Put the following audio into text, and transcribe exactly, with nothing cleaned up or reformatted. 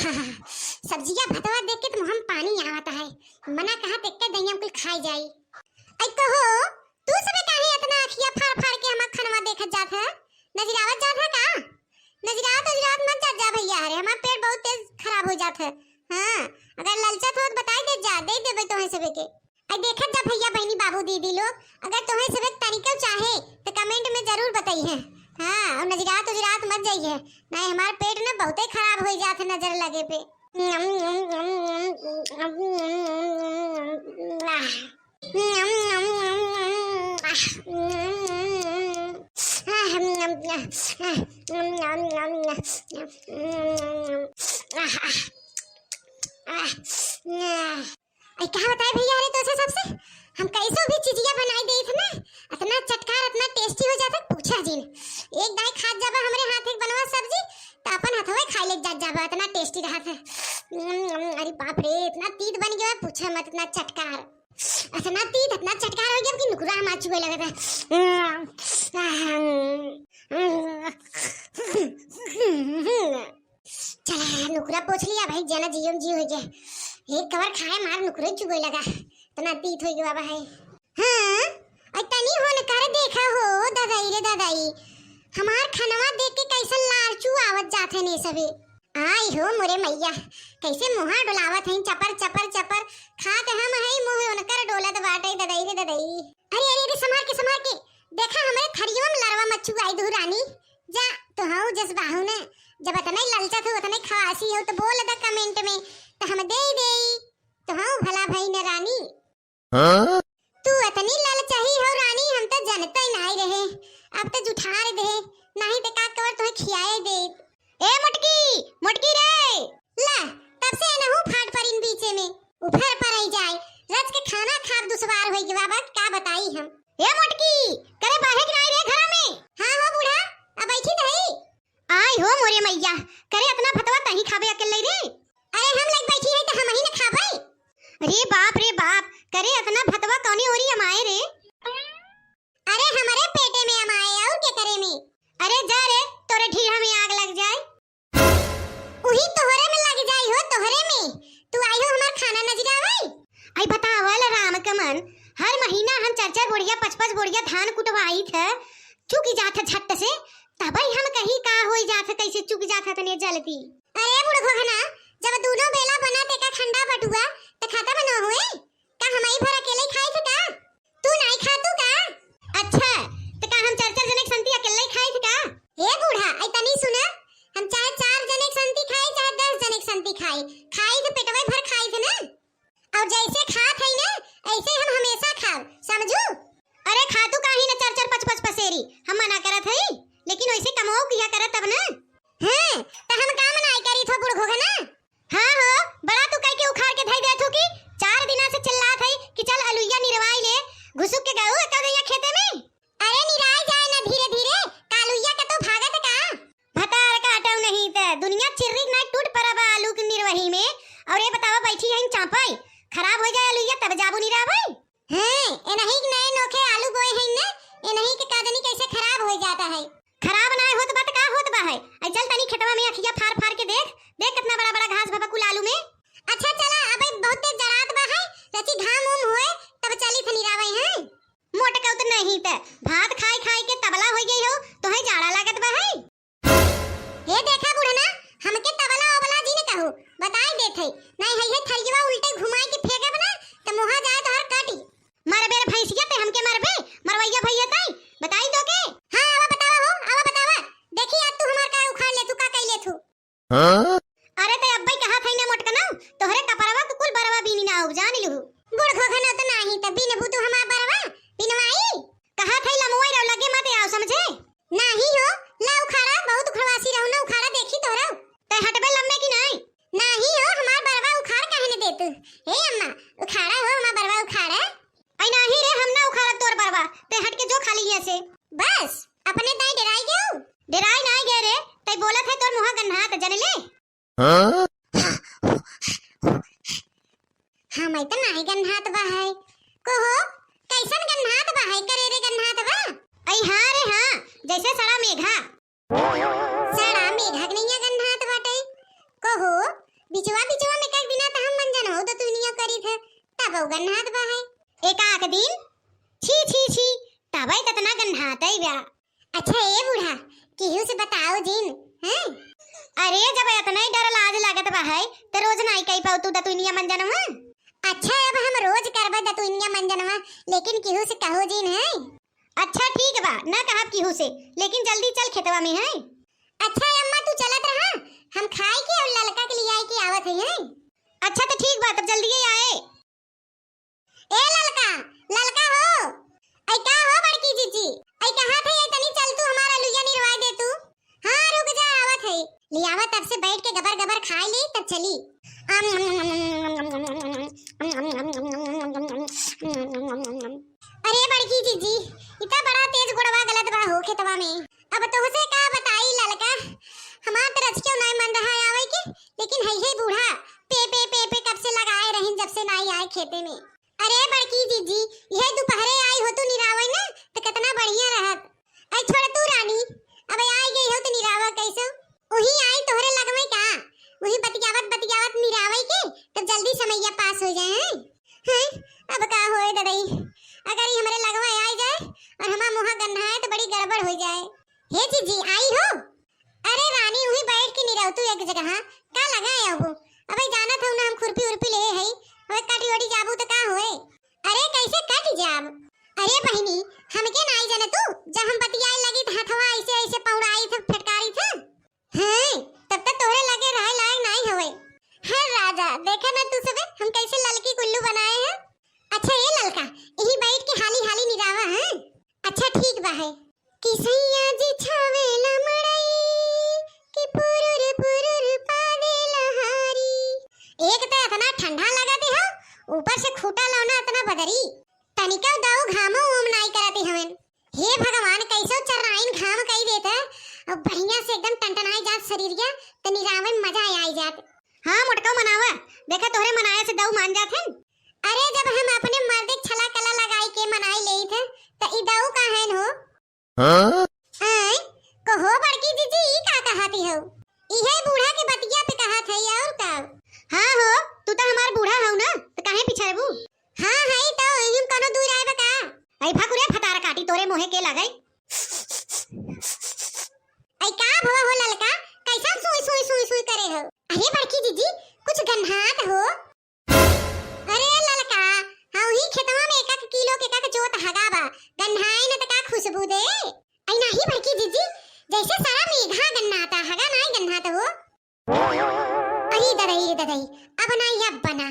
आहा, सब्जिया भतवा देख के तो मुँह में पानी आवत है। मना कहा तेके दहिया कुल खाई जाई। ऐ कहो, तू सबे काहे इतना अखिया फाड़ फाड़ के हमार खनवा देखत जात है? नजरावत जात है का? नजरावत उजरावत मत जात जा भैया, अरे हमार पेट बहुत तेज खराब हो जात है। हाँ, अगर ललचत हो तो बताई दे जा, दे देबे तोहे सबे के। अरे देखत जा भैया, बहिनी, बाबू, दीदी लोग, अगर तोहे सबे तनिको चाहे तो comment में जरूर बताइए। हाँ, और नजरात उजरात मत जाइए, नहीं हमार पेट ना बहुते खराब हो जात है नजर लगे पे। अरे कहा बताए भैया, अरे तोसे सबसे हम कैसो भी चीजिया बनाई देत ना, इतना चटकार, इतना tasty हो जात है, पूछा जिन। एक दाई खात जाबा हमरे हाथ एक बनवा सब्जी, त अपन हथवे खाई ले जात जाबा, इतना tasty रहत है। अरे बाप रे, इतना तीत बन गया, पूछा मत, इतना चटकार, इतना तीत, इतना चटकार हो गया कि नुकुरा हमार चुए लगत है। चला, नुकुरा पोंछ लिया भाई, जना जियम जी हो गया। एक कवर खाए मार नुकुरे चुए लगा, इतना तीत हो गया भाई। हाँ, और तनी होन कर देखा हो, ददाई रे ददाई, हमार खनवा देख के कैसन लार चुआवत जात है ने सबे। आई हो मोरे मैया, कैसे मुहा डोलावत हैं चपर चपर चपर, खात हम हैं मुँह उनकर डोलत बाटे ददाई रे ददाई। अरे अरे अरे, संभार के संभार के, देखा हमरे थरियवा में लरवा मत चुआई दू रानी। जा, तो हऊ जस बाहु ने, जब अतने ललचत हो, अतने खवासी हो, तो बोल द comment में, तो हम दे देई, तो हऊ भला भई न रानी। हाँ? तू अतनी ललचही हो रानी, हम तो जनते नाई रहे, अब तो जुठार दे, नाही तो का कवर तोहे खियाए दे। ए मोटकी, मोटकी रे। ला, तब से एनहू फाट परिन बीचे में, उफर पर आई जाए, रच के खाना खाब दुश्वार होई गवा बा, का बताई हम। ए मोटकी, करे बाहे कि नाई रे घरा में? हाँ हो बूढ़ा, अब बैठी नहीं। आई हो मोरे मैया, करे अतना भतवा तही खाबे अकेले रे? अरे हम लग बैठी है तो हम ही न खाबे। अरे बाप रे बाप, करे अतना भतवा कौनी ओरी अमाए रे? अरे हमरे पेटे में अमाए और के करे में? अरे जा रे, तोरे ढीढ़ा में आग लग जाए। उही तोहरे में लग जाई हो, तोहरे में। तू आई हो हमार खाना नजरावे। आई बतावल राम कमन, हर महीना हम चार चार बोरिया, पाँच पाँच बोरिया धान कुटवाई थे, चुकी जात झट से, तबई हम कही का होई जात, कैसे चुक जात तने जल्दी। अरे बुढ़ घोघना, जब दूनो बेला बना ते का खंडा बटुआ, त खाता बनो हुए? का हमई भर अकेले खाई थे का? तू नाई खातू का? अच्छा, त का हम चार चार जने के संती अकेले खाई थे का? ए बूढ़ा, आई तनी सुना, हम चाहे चार जने के संती खाई, चाहे दस जने के संती खाई, खाई थे पेटवे भर खाई थे ना। और जैसे खात हई ना, ऐसे हम हमेशा खाब, समझू? अरे खातू काहे न चार चार पाँच पाँच पसेरी, हम मना करत हई, लेकिन वैसे कमवाऊ किया करत तब ना। हैं, त हम काम नाई करी थो बुढ़ घोघना? हाँ हो, बड़ा तू कह के उखाड़ के धई देत हो कि चार दिना से चिल्लात हई कि चल अलुइया निरवाई ले, घुसुक के गऊ का गैया खेते में। अरे निराय जाए ना धीरे धीरे, कालुइया के तो भागत का? भतार काटऊ नहीं त दुनिया चिर्रिक ना टूट परा बा आलू के निरवही में। और ये बतावा बैठी हईन चांपई, खराब हो जाए अलुइया तब जाबू निरावई। हैं, ए नहीं के नए नोखे आलू बोए हईन ने, ए नहीं के का जानी कैसे खराब हो जाता है। खराब ना होत बा त का होत बा है? आई चल तनी खेतवा में अखिया फार फार के देख, देख कितना बड़ा बड़ा घास भबा कुल आलू में। अच्छा चला, अब बहुत तेज जरात बा है, रची घाम उम होए तब चली थ निरावई हैं। मोटकऊ त नहीं त भात खाई खाई के तबला होई गई हो, तोहे जाड़ा लागत बा है। हे देखा बुढ़ना, हमके तबला ओबला जिन कहू, बताई देत है, नहीं है, है थरियवा उल्टे घुमाई के फेंकब ना, त मुहा जाए तोहर काटी। मरबे रे भैंसिया ते हमके मरबे, मरवैया भैया ताई, बताई तो के? हाँ, आवा बतावा हो, आवा बतावा, देखी आज तू हमार का उखाड़ ले, तू का कई ले तू। हाँ? अरे ते अब्बई कहा थई ना मोटकना, तोहरे कपरवा के कुल बरवा बीनी ना हो, जान लू। बुढ़ घोघना त नाही त बीनबू तू हमार बरवा, बीनवाई। कहा थई लमुआई रहो लगे मत आओ, समझे? नाही हो, ला उखाड़ा, बहुत उखड़वासी रहो ना, उखाड़ा देखी तोहरा। ते हटबे लम्मे की नाही? नाही हो, हमार बरवा उखाड़ काहे न देत? हे अम्मा, उखाड़ा हो हमार बरवा, उखाड़ा। आई नाही रे, हम ना उखाड़ब तोर बरवा, ते हट के जो खाली हियाँ से। बस, अपने ताई डेराई गयो? डेराई नाही गए रे, तई बोलत है तोर मुहा गन्हात, जन ले। हाँ? हाँ, मैं तो नाही गन्हात बा है। कहो, कैसन गन्हात बा है? करे रे गन्हात बा? आई हाँ रे हाँ, जैसे सड़ा मेघा। सड़ा मेघा के नैया गन्हात बाटे। कहो, दिन? छी, छी, छी, तबे त एतना गन्हातै बा। अच्छा ए बूढ़ा, केहू से बताओ जिन, हैं? अरे, जब एतना ही डर लाज लागत बा है, त रोज नाई कई पाऊ तू दतुइनिया मंजनवा? अच्छा, अब हम रोज करबे दतुइनिया मंजनवा, लेकिन केहू से कहो जिन, हैं? अच्छा ठीक बा, ना कहब केहू से, लेकिन जल्दी चल खेतवा में, हैं? अच्छा अम्मा, तू चलत रहा, हम खाए के और ललका के लियाए के आवत है, हैं? अच्छा त ठीक बा, तब जल्दी ही आए। ए ललका, ललका हो, ऐ का हो बड़की जीजी, ऐ कहाँ थे, ऐ तनी चल तू हमारा लुइया निरवाए दे तू। हाँ रुक जा, आवत है, लियावा तब से बैठ के गबर गबर खाए ले तब चली। अरे बड़की जीजी, इतना बड़ा तेज गोड़वा गलत बा हो खेतवा में। अब तोहसे का बताई ललका, हमार त रचक्यो नाई मन रहा आवे के, लेकिन है हे बूढ़ा पे, पे, पे, पे कब से लगाए रहिन, जब से नाई आए खेते में। अरे बड़की जीजी, यह दोपहरे आई हो तू निरावे ना, त कितना बढ़िया रहत। आई छोड़ तू रानी, अब आई गई हो तू निरावा कैसे? वही आई तोहरे लगवे का, वही बतियावत बतियावत निरावे के, तब जल्दी समैया पास हो जाए। हैं? अब का होए ददई, अगर ये हमरे लगवा आई जाए और हमार मुँह गन्हाए त बड़ी गड़बड़ हो जाए। हे जीजी, आई हो? अरे रानी, उही बैठ के निरव तू एक जगह, का लगाए अबू? अबे जानत हऊ ना हम खुरपी उरपी ले हई, अबे कटी वटी जाबू त का होए? अरे कैसे कटी जाब? अरे बहिनी, हमके नाई जाने तू, जब हम बतियाए लगी त हथवा ऐसे ऐसे पौड़ाई थे, फटकारी थे। हैं, तब तक तोहरे लगे रहे लायक नाई हवे। हर राजा, देखा ना तू सबे, हम कैसे ललकी कुल्लू बनाए हैं। अच्छा ए ललका, यही बैठ के हाली हाली निरावा है। अच्छा ठीक बा है। कि सैया जी छावेला मड़ई, कि पुरुर पुरुर पावेला हारी। एक त इतना ठंडा लगत हो, ऊपर से खूटा लौना इतना बदरी। तनिका दऊ घामो ओम नाई करत हवन। हे भगवान, कैसो चर्राइन घाम कई देत है, अब बढ़िया से एकदम टनटनाई जात शरीरिया, त निरावे में मजा आई जात। हाँ मोटका मनावा, देखा तोहरे मनाए से दऊ मान जात है। अरे जब हम अपने मर्दे के छला कला लगाई के मनाई लेई थे, त ई दऊ का हैन हो? हाँ? आय, कहो बड़की जीजी, ई का कहती हो? इहे बूढ़ा के बतिया पे कहत है और का? हाँ हो, तू त हमार बूढ़ा हऊ ना, त काहे पिछड़बू? हाँ है तो इहिम कोनो दूर आए बा का? ऐ भाकुरे भतार काटी तोरे मोहे के लगई। ऐ का भवा हो ललका, कैसन सुई सुई सुई सुई करे हो? अरे बड़की जीजी, कुछ गन्हात हो? अरे ललका, हाँ ही खेतवा में एक एक किलो के एक एक जोत हगा बा, गन्हाए न त का खुशबू दे? ऐ नाही बड़की जीजी, जैसे सारा मेघा गन्नाता, हगा नाही गन्नात हो। अरे ददई रे ददई, अब नाही अब बना।